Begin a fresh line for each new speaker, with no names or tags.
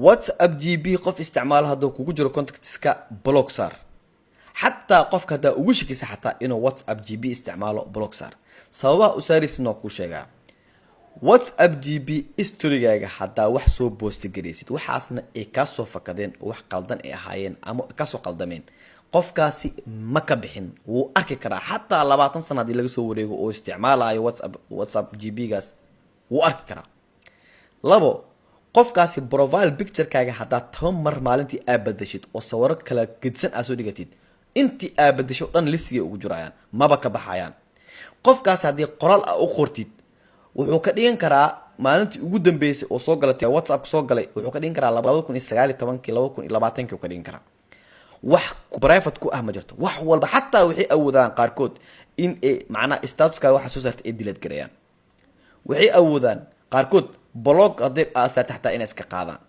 WhatsApp GB qof isticmaalo hadduu kugu jiro contactska, block saar. Xataa qofka haddaa ugu shakisa xataa inuu WhatsApp GB isticmaalo, block saar. Sababaha u saaraysidna waa kuu sheegaa. WhatsApp GB storygaaga haddaa wax soo post garaysid, waxaasna ay kaasoo fakadeen oo wax qaldan ay ahaayeen ama kaasoo qaldameen, qofkaasi ma ka bixin, wuu arki karaa. Xataa 20 sana haddii laga soo wareego oo isticmaalayo WhatsApp GB gaas, wuu arki karaa. Labo, qofkaasi profile picturekaaga haddaa 10 mar maalintii aa badashid oo sawiro kala gedsan aa soo dhigatid, intii aa badasho o dhan listigay ugu jirayaan, maba ka baxayaan. Qofkaasi haddii qoraal aa u qortid, wuxuu ka dhigan karaa maalintii ugu dambeysay oo soo galatay WhatsApp soo galay, wuxuu ka dhigan karaa 2019-kii, 2020-kii uu ka dhigan karaa. Wax private ku ah ma jirto. Wax walba xataa waxay awoodaan qaarkood in ay macnaha statuskaaga waxa soo saartay ay delete gareeyaan. Waxay awoodaan qaarkood block haddii aa saartay xataa inay iska qaadaan.